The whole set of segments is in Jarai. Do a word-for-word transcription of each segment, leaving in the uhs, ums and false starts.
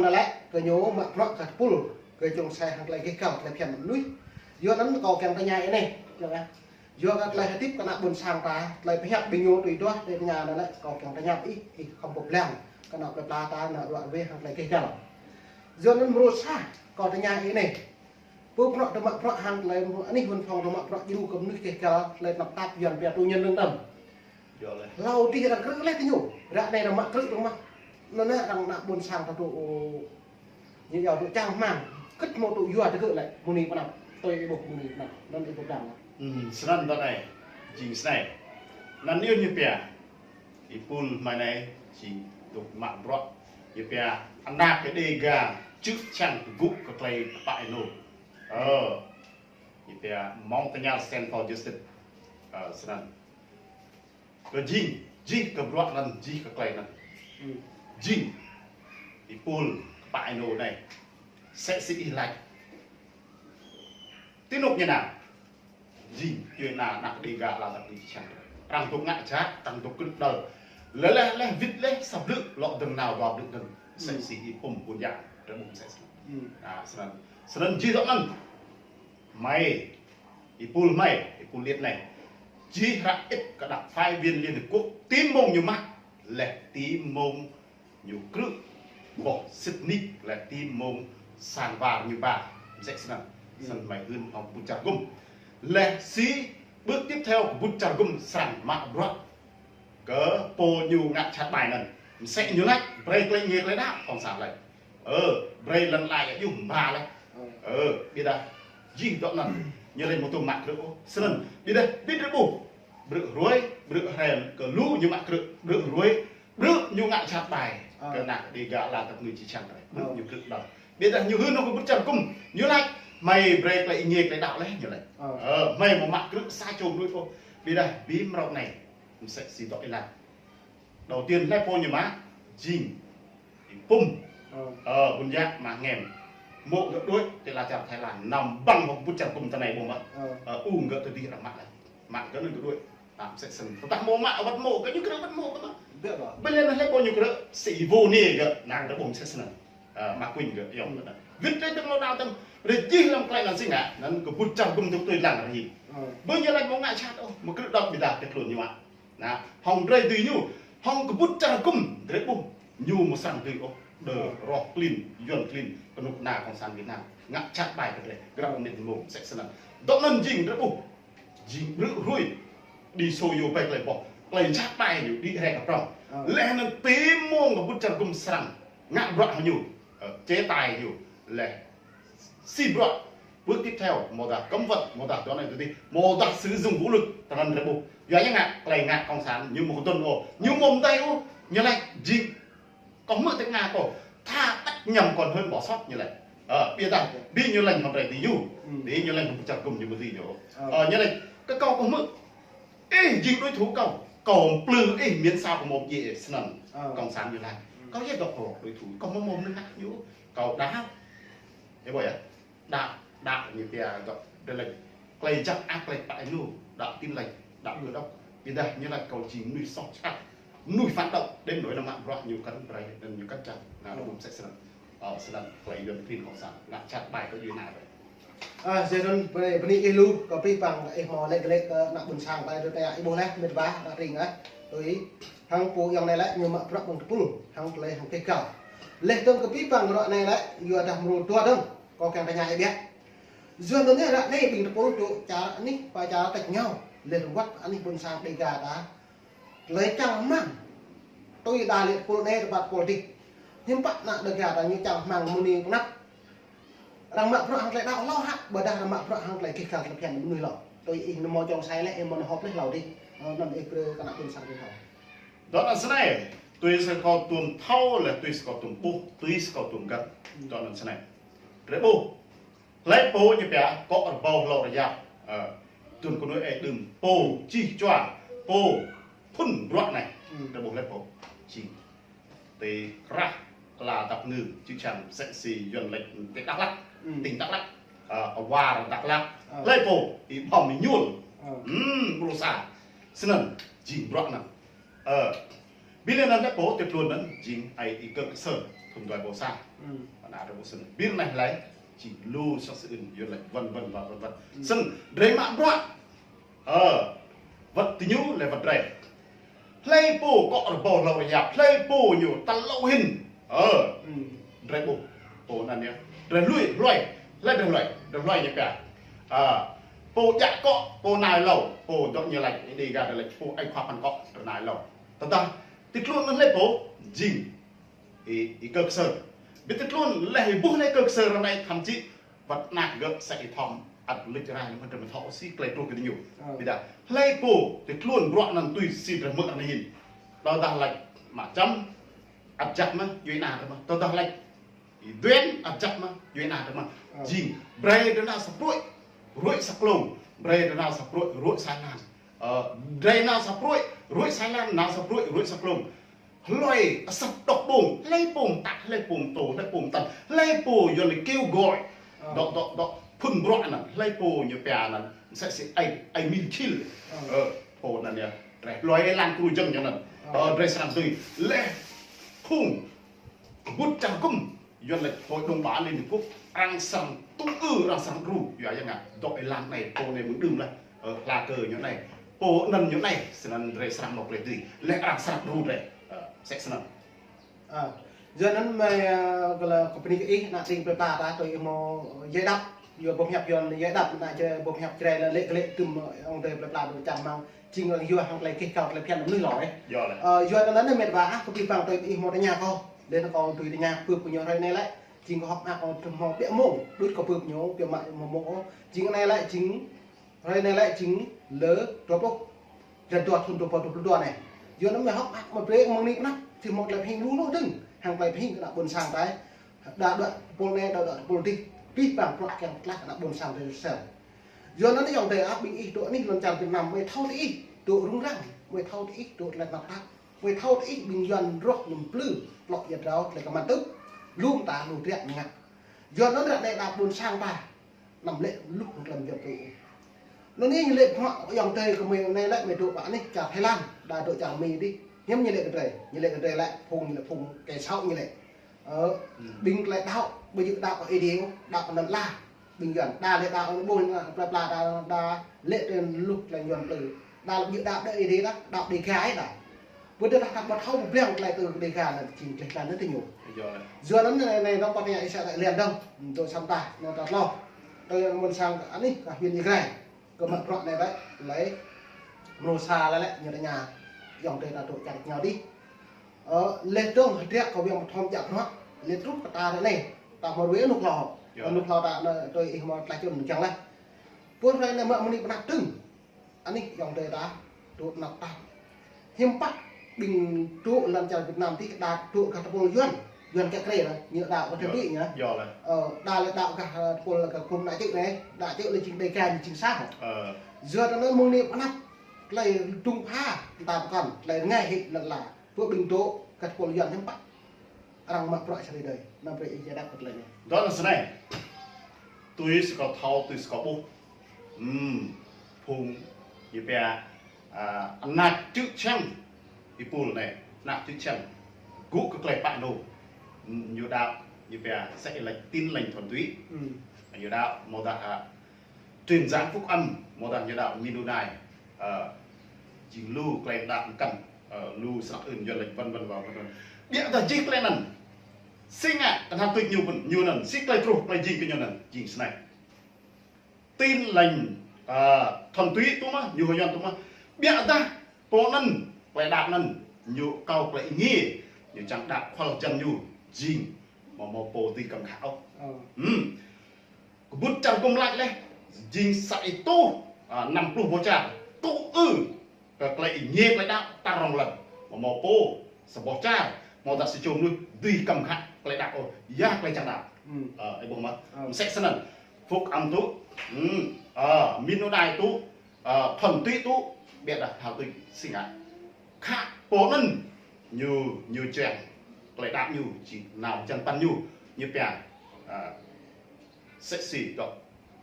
Anŭn lĕ kơ ñu mă bruă kơ tơpul, kơ čŏng sai hăng tơlơi gêh gal, tơlơi phiăn mơnuih. Yua anŭn kâo kiăng tơña ih anai, yua kơ tơlơi hơdip kơ ană ƀôn sang ta, tơlơi pơhiăp ƀing ñu tui duah, tơlơi tơña anŭn lĕ kâo kiăng tơña ih, ih khŏm pơblang kơ ană plơi pla ta, ană ruă wê hăng tơlơi gêh gal. Yua anŭn mrô sa, kâo tơña ih anai. Pô pơnŏ tơ mă bruă hăng tơlơi mơnuih anih ƀôn phong tơ mă bruă djru kơ mơnuih gêh gal, tơlơi tơnap tap Yuan pia tui nhân lương tâm. Hlâo dih arăng krư̆ laih tơ ñu. Ră anai arăng mă krư̆ arăng mă. Anŭn anai arăng ană ƀôn sang ta tŭ ñu yua tŭ čang hmang. Kơ̆t hmâo tŭ yua tơgơ̆ lĕ. Mơnuih pơnăp. Tui ih ƀuh mơnuih pơnăp. Anŭn ih ƀuh dang. Ừm, snăn tơ anai. Jing snei. Anŭn ñu ñu pia. Ih pul hmei anai jing dŏ mă bruă. Ñu pia anak kơ Đêga čư̆ čang tơgŭ kơ tơlơi tơpă ênô. Ơ. Ñu pia mơ̆ng tơña Stand for Justice. Ơ, snăn. Kơ jing, jih kơ bruă anŭn, jih kơ tơlơi anŭn. Ừm. Jing. Ih pul tơpă ênô anai. Msĕ si ih laĭ. Ti anŭk ñu nao. Jing, yua anŭn ană Đêga lăm tăp ni čang. Arăng dŏ ngă jhat, arăng dŏ krư̆ đăl. Lĕ lĕ lĕ wĭt lĕ sa blư̆ lŏ dơ̆ng nao dua blư̆ dơ̆ng. Msĕ si ih pum ƀun yă, rơbŭ msĕ snăn. Ừm. Ă, snăn. Snăn jih dŏ anŭn. Hmei, ih pul hmei, ih pul liêt anai. Jih hră ĭt kơ đăp phái viên Liên Hiệp Quốc, ti mông ñu mă, lĕ ti mông ñu krư̆ boh sĭt nik lĕ ti mông sang war ñu ba. Msĕ snăn. Snăn hmei hưn hŏng kơƀut čar gŭm. Lĕ si bước tiếp theo kơƀut čar gŭm srăng mă bruă kơ pô ñu ngă jhat ƀai anŭn. Msĕ ñu laĭ, brơi tơlơi ngă tơlơi đaŏ, kông san laĭ. Ơ, brơi lŏn ala yua ƀu ba laih. Ơ, ƀiădah jih dŏ anŭn. Ñu laĭ mơ̆ tŭ mă krư̆ ôh. Snăn, ƀiădah, ƀiădah ƀuh. Bruă hruê, bruă hrem, kơ lu ñu mă krư̆, bruă hruê, bruă ñu ngă jhat ƀai. Ơ. Kơ ană Đêga lăm tăp ni čang tơlơi. Bruă ñu krư̆ đăl. Ƀiădah ñu hưn hŏng kơƀut čar gŭm. Ñu laĭ, hmei brơi tơlơi ngă tơlơi đaŏ laih, ñu laĭ. Ơ. Ơ, hmei mơ̆ mă krư̆ sa čô mơnuih ôh. Ƀiădah, ƀing mrâo anai. Msĕ si dŏ ih laĭ. Đầu tiên, hlơi pô ñu mă, jing. Ih pum. Ơ. Ơ, ƀun yă mă ngem. Mơ̆ gơ̆ đuaĭ, ti ala čar Thái Lan. Năm bằng hŏng kơƀut čar gŭm tơ anai ƀuh mơ̆. Ơ. Ơ, ung gơ̆ tơdih arăng mă laih. Mă gơ̆ anŭn gơ̆ đuaĭ. Ă, msĕ snăn. Tơdah mơ̆ mă, wăt mơ̆, gơ̆ ñu krư̆ wăt mơ̆ gơ̆ mă. Ƀiă ƀă. Ƀơi lĕ hlơi pô ñu krư̆, si ih vô anai gơ̆, năng rơbŭ msĕ snăn. Ă, mă kuing gơ̆, yơh. Hm. Wĭt tơlơi tơlơi đaŏ tơm, rơjih lăm tơlơi anŭn si ngă, anŭn kơƀut čar gŭm tŭ tui lăng rơjih. Hm. Ƀơi ñu laĭ mơ̆ ngă jhat ôh, mơ̆ krư̆ đăl ƀiădah tơlơi ñu mă. Anŭn, hŏng drơi dưi ñu, hŏng kơƀut čar gŭm, drơi ƀuh, ñu mơ̆ srăng dưi ôh, đơ, ơ, roh klin, Yuan klin, kơnuk kơna kông san Việt Nam, ngă jhat ƀai kơ drơi, grăp mơnit mông, msĕ snăn. Dŏ anŭn jing, drơi ƀuh, jing bruă hruê, đĭ sô yua ƀai tơlơi boh, tơlơi jhat ƀai ñu, đĭ rai kơ prŏng. Ơ. Lĕ anŭn ti mông kơƀut čar gŭm srăng, ngă bruă hăng ñu, ơ, chế tài ñu, lĕ si bruă, bước tiếp theo, mơ̆ dah cấm vận, mơ̆ dah dŏ anai dŏ adih, mơ̆ dah sử dụng vũ lực, tơnăn rơbŭ. Yua ñu ngă, tơlơi ngă kông san, ñu mơ̆ kơdŭn ôh, ñu mơ̆ mơtai ôh, ñu laĭ, jing, kâo hmư̆ tơ ngă kâo, thà bắt nhầm còn hơn bỏ sót, ñu laĭ. Ơ, ƀiădah, ƀing ñu laĭ hŏng drơi dưi ñu, ƀing ñu laĭ hŏng kơƀut čar gŭm ñu mơ̆ dưi ñu. Ơ, ñu laĭ, kơ kâo kâo hmư̆, ih jing đối thủ kâo, kâo plư ih miễn sao kâo mơ̆ djai ih, snăn, kông san ñu laĭ. Kâo yơh dŏ kâo đối thủ, kâo mơ̆ mơ̆ mơnơ̆ng ngă ñu, kâo đaŏ. Ih ƀuh yơh. Đaŏ, đaŏ ñu pia gơ̆, tơlơi, tơlơi jăk ăt tơlơi pă ênô, đaŏ Tin Lành, đaŏ Cơ Đốc. Ƀiădah ñu laĭ kâo jing mơnuih soh čăt, mơnuih phản động, đến nỗi anăm mă bruă ñu kăn brơi, anŭn ñu kăn čang, anŭn rơbŭ msĕ snăn. Ơ, snăn, tơlơi Yuan klin kông san, ngă jhat ƀai kơ djuai ania. Ơ, jing anŭn, bơni, bơni ih lu, kơ pih păng, ih mơ̆ laĭ glaĭ kơ ană ƀôn sang, ƀai tơlơi ih ƀuh laih, mĭt wa, ană tring, ơ. Tui, hăng pô ayŏng anai lĕ, ñu mă bruă mơ̆ng tơpul, hăng tơlơi hăng gêh gal. Laih dơ̆ng kơ pih păng ră anai lĕ, yua dah mrô dua dơ̆ng. Kâo kiăng tơña ih biă. Yua anŭn yơh ră anai ƀing tơpul tŭ čar anih, pơ čar tĕč ñu. Lĕ wăt anih ƀôn sang Đêga ta. Tơlơi čang hmang. Tui đa lĕ tơpul anai rơbat tơpul adih. Hiư̆m pă ană Đêga ta ñu čang hmang mơnuih pơnăp. Arăng mă bruă hăng tơlơi đaŏ hlâo hă, ƀiădah arăng mă bruă hăng tơlơi gêh gal tơlơi phiăn mơnuih hlâo. Tui ih nao mơ̆ čŏng sai lĕ, ih mơ̆ nao hŏp lĕ hlâo adih. Ơ, anŭn ih brơi kơ ană ƀôn sang adih hlâo. Dŏ anŭn snei, tui si kâo tuôm thâo lĕ, tui si kâo tuôm ƀuh, tui si kâo tuôm găt. Dŏ anŭn snei. Drơi ƀuh. Hlơi pô ñu pia, akŏ rơbâo hlâo rơyap. Ơ, tun kơ nuih ih đưm. Pô čih čua. Pô phŭn bruă anai. Drơi ƀuh hlơi pô. Jing. Ti krah ala dap ngư, čư̆ čan msĕ si Yuan laĭ ti Dak Lak. Tỉnh Dak Lak. Ơ, war Dak Lak. Hlơi pô, ih ƀuh mơñul. Hm, bruă sa. Snăn, jing bruă anŭn. Ơ. Ƀing anŭn lĕ pô tui tluôn anŭn jing ai Y Kơ Ksơ, thŭn dua rơbâo sa. Hmm. Ană rơbâo sĭn. Ƀing anai lĕ jing lu sŏk sĭn, yua lĕ vân vân và vân vân. Hmm. Sĭn, drơi mă bruă. Ơ, wơ̆t tơ ñu lĕ wơ̆t drơi. Hlơi pô kŏ rơbâo hlâo rơyap, hlơi pô ñu tal lâo hin. Ơ, hmm, drơi ƀuh. Pô anŭn yơh. Drơi hlui, hlơi. Hlơi drơi hlui, drơi hlui ñu pia. Ơ, pô djă kŏ, pô nai lâo, pô dŏ ñu laĭ, Ơi Adai gah drơi laĭ, pô ai khua păn kŏ, drơi nai lâo. Tơdah tui tluôn anŭn lĕ pô jing Y, Y Kơ Ksơ. Ƀiă tui tluôn lĕ ƀuh lĕ Y Kơ Ksơ ră anai thậm chí wơ̆t ană gơ̆ sa Y Thom ăt lĕ rai lĕ mơ̆n, drơi mơ̆ thâo si klei truh kơ ñu. Ơ. Ƀiă dah hlơi pô tui tluôn bruă anŭn tui si drơi mơ̆ anai hin. Tơdah laĭ mă čăm ăt jăk mơ̆n, yua ană drơi mơ̆. Tơdah laĭ Y Duen ăt jăk mơ̆n, yua ană drơi mơ̆. Ơ. Jing, brơi drơi nao sa pruih, ruih sa klông. Brơi drơi nao sa pruih, ruih sa lan. Ơ, drơi nao sa pruih, ruih sa lan, nao sa pruih, ruih sa klông. Hlơi asăp dŏ ƀơ̆ng, hlơi pô mơtă, hlơi pô mơtô, hlơi pô mơtăn, hlơi pô yua lĕ kêu gọi. Ơ. Dŏ, dŏ, dŏ, phŭn bruă anŭn, hlơi pô ñu pia anŭn, mơsĕ si ai, ai min khil. Ơ. Ơ, pô anŭn yơh, drơi hlơi lăng kru jơ̆ng ñu anŭn. Ơ. Ơ, drơi srăng tui, lĕ phung, kơƀut čang kŭm, yua lĕ Hội đồng Bảo an Liên Hiệp Quốc, arăng srăng tŭ ư, arăng srăng đru, yua yang ngă, dŏ ih lăng anai, pô anai mơ̆ng đưm laih, ơ, hla kơ ñu anai, pô anŭn ñu anai, sĭt anŭn drơi srăng mơ̆ klei tui, lĕ arăng srăng đru drơi, ơ, sĕ sĭt anŭn. Ơ, yua anŭn mơi, ơ, kơ lĕ kơ pơni kơ ih, ană tring plơi pla ta, tui ih mơ̆ giải đáp, yua boh hiăp yua giải đáp, ană čơ boh hiăp čơrai lĕ lĕ kơ lĕ tŭm, ơ, ƀing tring plơi pla dŏ čang mơ̆ng, jing arăng yua hăng klei kih kâo klei phiăn mơnuih lŏ, ơ. Yua lĕ. Ơ, yua anŭn anai mĕt wa ah, kơ pih păng tui ih mơ̆ tơña kâo. Lĕ anŭn kâo tui tơña pơ pơñu hrơi anai lĕ. Jing kơ hŏk mơak kâo tơm hŏ biă mông. Đut kơ pơ pơñu biă mă mông ôh. Jing anai lĕ jing hrơi anai lĕ jing lơ dua pluh. Blan dua thŭn dua rơbâo dua pluh dua anai. Yua anŭn mơi hŏk mơak mă brơi mơ̆ng anai pơ anăp. Tui mơ̆ klei pơhing lu lu dơ̆ng. Hăng klei pơhing kơ ană ƀôn sang ta. Đa đuaĭ tơpul anai, đa đuaĭ tơpul adih. Pih păng prăk kiăng tơtlaih ană ƀôn sang ta sel. Yua anŭn yơh ayŏng adơi ah, ƀing ih dŏ anih lŏn čar Việt Nam, mơi thâo tơ ih dŏ rŭng răng, mơi thâo tơ ih dŏ tơlơi tơnap tap, mơi thâo tơ ih ƀing Yuan rŏh ñu plư, plŏ ia drao tơlơi kơmăn tŭ, lŏm ta lu triă mơngăt. Yua anŭn ră anai đa ƀôn sang ta, anăm lĕ luh hăng tơlơi Yuan plư. Anŭn yơh ñu lĕ pơhmă ayŏng adơi kơ mơi anai lĕ mơi dŏ pơ anih čar Thái Lan, đa dŏ čar Mi adih, hiư̆m ñu lĕ kơ drơi, ñu lĕ kơ drơi lĕ phung, ñu lĕ phung kẻ xấu ñu lĕ. Ơ, hmm, ƀing tơlơi đaŏ, ƀu djơ̆ đaŏ kơ Ơi Adai ôh, đaŏ kơ anŭn lah. Ƀing Yuan, đa lĕ đaŏ anŭn ƀuh, plơi pla đa, đa lĕ tơlơi luh tơlơi Yuan plư. Đa lĕ ƀu djơ̆ đaŏ đa Ơi Adai đa, đaŏ Đêga ih đa. Ƀu djơ̆ đaŏ kơ ƀu thâo ƀu ƀlăng tơlơi tơ Đêga anŭn jing tơlơi anŭn tơ ñu. Yua lĕ. Yua anŭn anai, anai dŏ pơ anai Israel lĕ lĕ dơ̆ng, dŏ sam ta, anŭn ta tlŏh. Tơlơi ƀôn sang anih, kơ huyện Ia Grai. Kơ mă bruă anai lĕ, lĕ mrô sa lĕ lĕ, ñu tơña, ayŏng adơi ta dŏ čar ñu adih. Ơ, lĕ dơ̆ng hơdră kơ wiang pơthom djă bruă, lĕ truh kơ ta ră anai, ta mơ̆ ruai anŭk hlâo. Yua. Anŭk hlâo ta anai, tui ih mơ̆ tlaih čun kiăng laih. Pơ hrơi anai mă mơni pơ anăp dơ̆ng. Anih ayŏng adơi ta, dŏ tơnap tap. Hiư̆m pă ƀing dŏ lŏn čar Việt Nam adih đa dŏ gah tơpul Yuan, Yuan kiă kriê anŭn, ñu đaŏ kơ tơlơi tui ñu. Yua lĕ. Ơ, đa lĕ đaŏ gah, ơ, tơpul gah kơnung ană čư̆ anai, ană čư̆ lĕ jing Đêga ñu jing sah. Ơ. Yua anŭn mơ̆ng anai pơ anăp, tơlơi rơđung pha, ta pơkŏn, tơlơi rơngai hĭ lŏn la. Pơ ƀing dŏ gah tơpul Yuan hiư̆m pă. Arăng mă bruă sơrơi dơi, anăm brơi ih giải đáp kơ tơlơi anai. Dŏ anŭn sơnai. Tui si kâo thâo, tui si kâo ƀuh. Ưm, phung ñu pia, a, ană čư̆ čhiăng. Ih pul anai, ană čư̆ čhiăng. Gŭ kơ klei pă anŭn. Ưm, ñu đaŏ, ñu pia, sĕ laĭ Tin Lành thuần túy. Ưm. Ñu đaŏ, hmâo dah, a, truyền giảng phúc âm, hmâo dah ñu đaŏ Mennonite, ơ, jing lu klei đaŏ mơkăn, ơ, lu srăk ưn, Yuan laĭ vân vân và vân vân. Ƀiă dah jing klei anŭn. Si ngă, tơnap tui ñu pun, ñu anŭn, si klei truh, klei jing kơ ñu anŭn, jing sơnai. Tin Lành, ơ, thuần túy tŭ mơ̆, ñu hơyuan tŭ mơ̆. Ƀiă dah, pô anŭn, klei đaŏ anŭn, ñu kâo klei êngiê, ñu čang đaŏ khual jăn ñu, jing, hmâo hmâo pô dưi kăm khă ôh. Ơ. Ưm. Kơƀut čang kŭm laĭ lĕ, jing sa êtuh, a, năm pluh boh čar. Tŭ ư, kơ klei êngiê klei đaŏ tar rŏng lăn. Hmâo hmâo pô, sa boh čar, hmâo dah sa čô mơnuih, dưi kăm khă klei đaŏ ôh, ya klei čang đaŏ. Ưm. Ơ, ih ƀuh mơ̆. Ơ. Mơsĕ sơnăn. Phúc âm tŭ, ưm, ơ, Mennonite tŭ, ơ, thuần túy tŭ, ƀiă dah thâo tui si ngă. Khă pô anŭn ñu, ñu čang, klei đaŏ ñu, či nao jăn păn ñu, ñu pia, ơ, sĕ si dŏ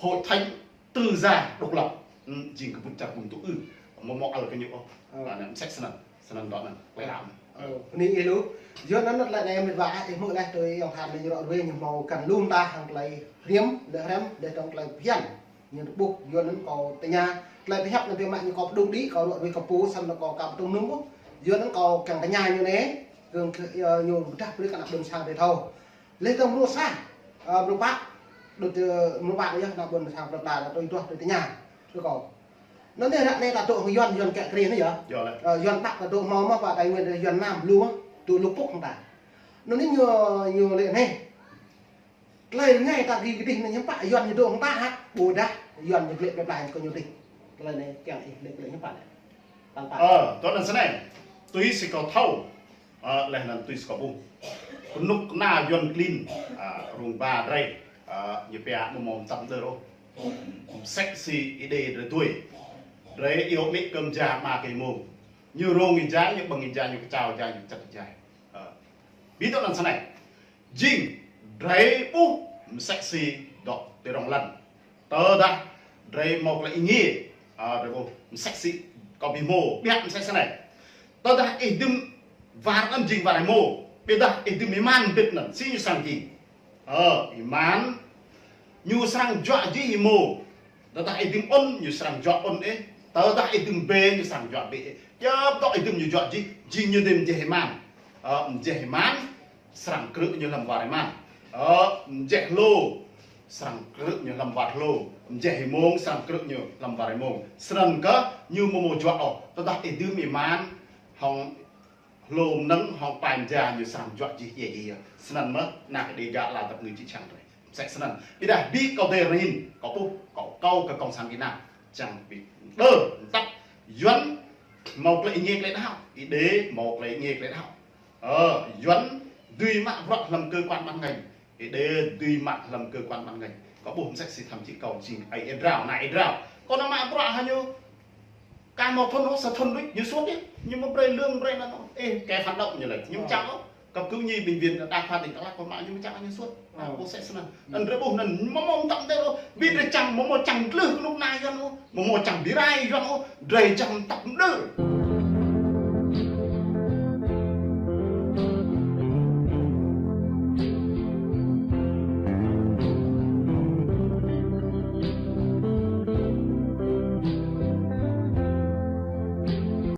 Hội Thánh Tư Gia Độc Lập, ưm, jing kơƀut čar kŭm tŭ ư, hmâo hmâo ăl kơ ñu ôh. Ơ. Ơ, anŭn mơsĕ sơnăn, sơnăn dŏ anŭn, klei đaŏ anŭn. Bơni ih lu. Yua anŭn tơlơi anai mĕt wa ah, ih hmư̆ laih tui ayŏng Than ñu ră ruai ñu hmâo kăn lŏm ta hăng tơlơi hriăm, lĕ hriăm, lĕ tơlơi phiăn. Ñu ƀuh, yua anŭn kâo tơña, tơlơi pơhiăp anŭn tui mă ñu kâo pơdŏng đĭ, kâo ră ruai kơ pô, samơ̆ kâo kâo pơdŏng nŭng ƀuh. Yua anŭn kâo kiăng tơña ñu anai, kơ, kơ, ơ, ñu pơdah brơi kơ ană ƀôn sang tui thâo. Lĕ tơm rŏ sa, ơ, rŏ pă, đôč, ơ, rŏ pă yơh, ană ƀôn sang rŏ pă, tui tuah, tui tơña, tui kâo. Anŭn anai ră anai ta dŏ hăng Yuan, Yuan kĕ kri anai yơh. Yơh lĕ. Ơ, Yuan pă ta dŏ hmâo mơ̆ pă Tây Nguyên anai Yuan Nam lu mơ̆, tui lu pŭk hăng ta. Anŭn anai ñu, ñu lĕ anai. Tơlơi rơngai ta gih kơdih anai hiư̆m pă Yuan ñu dŏ hăng ta hă, ƀôdah Yuan ñu glĕ plĕ plai kơ ñu tih. Tơlơi anai kiăng ih lĕ, lĕ hiư̆m pă anai. Tăng pă. Ơ, tui anŭn snei. Tui si kâo thâo. Ơ, lĕ anŭn tui si kâo ƀuh. Kơnuk kơna Yuan klin, ơ, rông ba drơi, ơ, ñu pia mơ̆ mơ̆ tăm đơ rô. Msĕ si Ơi Adai drơi tui. Drơi iâu mĭ kơm ja ma kơ mông. Ñu rông ih ja, ñu ƀơ̆ng ih ja, ñu kơčao ja, ñu čăt ja. Ơ. Ƀu djơ̆ anŭn snei. Jing, drơi ƀuh msĕ si dŏ tơrŏng lăn. Tơdah drơi hmâo tơlơi êngiê, ơ, drơi ƀuh msĕ si kâo ƀu hmâo, biă msĕ snei. Tơdah ih dưm war anŭn jing war ih hmâo, ƀiădah ih dưm ih man bit anŭn, si ñu srăng jing. Ơ, ih man, ñu srăng juă jih ih hmâo. Tơdah ih dưm ŭn, ñu srăng juă ŭn ih. Tơdah ih dưm bê, ñu srăng juă bê ih. Djŏp dŏ ih dưm ñu juă jih, jing ñu dưm mjeh ih man. Ơ, mjeh ih man, srăng krư̆ ñu hlăm war ih man. Ơ, mjeh hlô, srăng krư̆ ñu hlăm war hlô. Mjeh ih mông, srăng krư̆ ñu hlăm war ih mông. Snăn kơ ñu mơ̆ mơ̆ juă ôh. Tơdah ih dưm ih man, hŏng hlô mơnơ̆ng, hŏng pai mja ñu srăng juă jih djai jih yơh. Snăn mơ̆, ană Ơi Adai gah ala dăp ngư čư̆ čhiăng drơi. Msĕ snăn. Ƀiădah ƀing kâo dêh rơhin, kâo ƀuh, kâo, kâo kơ Cộng sản Việt Nam. Čang ƀing đơ, tăp, Yuan, hmâo tơlơi êngiê tơlơi đaŏ, Ơi Adai, hmâo tơlơi êngiê tơlơi đaŏ. Ơ, Yuan, dưi mă bruă hlăm cơ quan ban ngành. Ơi Adai dưi mă hlăm cơ quan ban ngành. Kâo ƀuh msĕ si thăm či kâo jing ai ê drao, ană ê drao. Kâo nao mă bruă hă ñu. Kâo hmâo thŭn ôh, sa thŭn đôč, ñu suôt yơh. Ñu mơ̆ brơi lương brơi anăn ôh. Ê, kơ phản động ñu lĕ. Ñu ơ. Čang ôh. Cấp cứu nhi bệnh viện đa khoa tỉnh Đắk Lắk kâo mă ñu mă čang ñu suôt. Ơ. Kâo sĕ snăn. Anŭn drơi ƀuh anŭn mơ̆ mơ̆ tăm đơ ôh. Ƀiădah čang mơ̆ mơ̆ čang tlưh kơnuk kơna Yuan ôh. Mơ̆ mơ̆ čang bi rai Yuan ôh. Drơi čang tăp đơ.